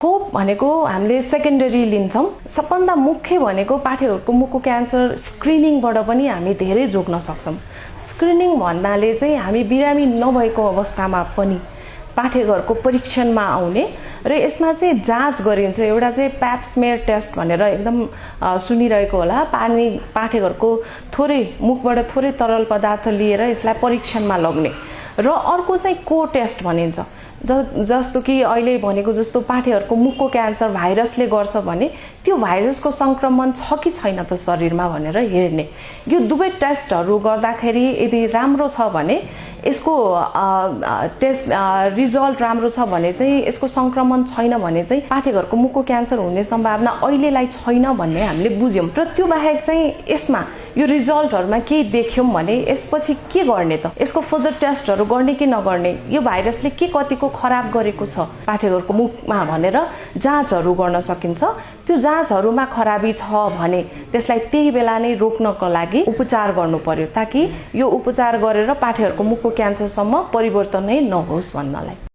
खोप भनेको हामीले सेकेन्डरी लिन्छौं। सबभन्दा मुख्य भनेको पाठेघरको मुखको क्यान्सर स्क्रिनिङबाट पनि हामी धेरै जोग्न सक्छौं। स्क्रिनिङ भन्नाले चाहिँ हामी बिरामी नभएको अवस्थामा पनि पाठेघरको परीक्षणमा आउने र यसमा चाहिँ जाँच गरिन्छ। एउटा चाहिँ प्याप स्मेयर टेस्ट भनेर एकदम सुनिरहेको होला। पाठेघरको थोरै मुखबाट थोरै तरल पदार्थ लिएर यसलाई परीक्षणमा लग्ने र अर्को चाहिँ को टेस्ट भनिन्छ। जस्तो कि अहिले भनेको जस्तो पाठेघरको मुखको क्यान्सर भाइरसले गर्छ भने त्यो भाइरसको संक्रमण छ कि छैन त शरीरमा भनेर हेर्ने। यो दुवै टेस्टहरू गर्दाखेरि यदि राम्रो छ भने यसको टेस्ट रिजल्ट राम्रो छ भने चाहिँ यसको संक्रमण छैन भने चाहिँ पाठेघरको मुखको क्यान्सर हुने सम्भावना अहिलेलाई छैन भन्ने हामीले बुझ्यौं। र त्यो बाहेक चाहिँ यसमा यो रिजल्टहरुमा के देख्यौं भने यसपछि के गर्ने त, यसको फर्दर टेस्टहरु गर्ने कि नगर्ने, यो भाइरसले के कतिको खराब गरेको छ पाठेघरको मुखमा भनेर जाँचहरु गर्न सकिन्छ। त्यो जाँचहरुमा खराबी छ भने त्यसलाई त्यही बेला नै रोक्नको लागि उपचार गर्नु पर्यो, ताकि यो उपचार गरेर पाठेघरको मुखको क्यान्सरसम्म परिवर्तन नै नहोस् भन्नलाई।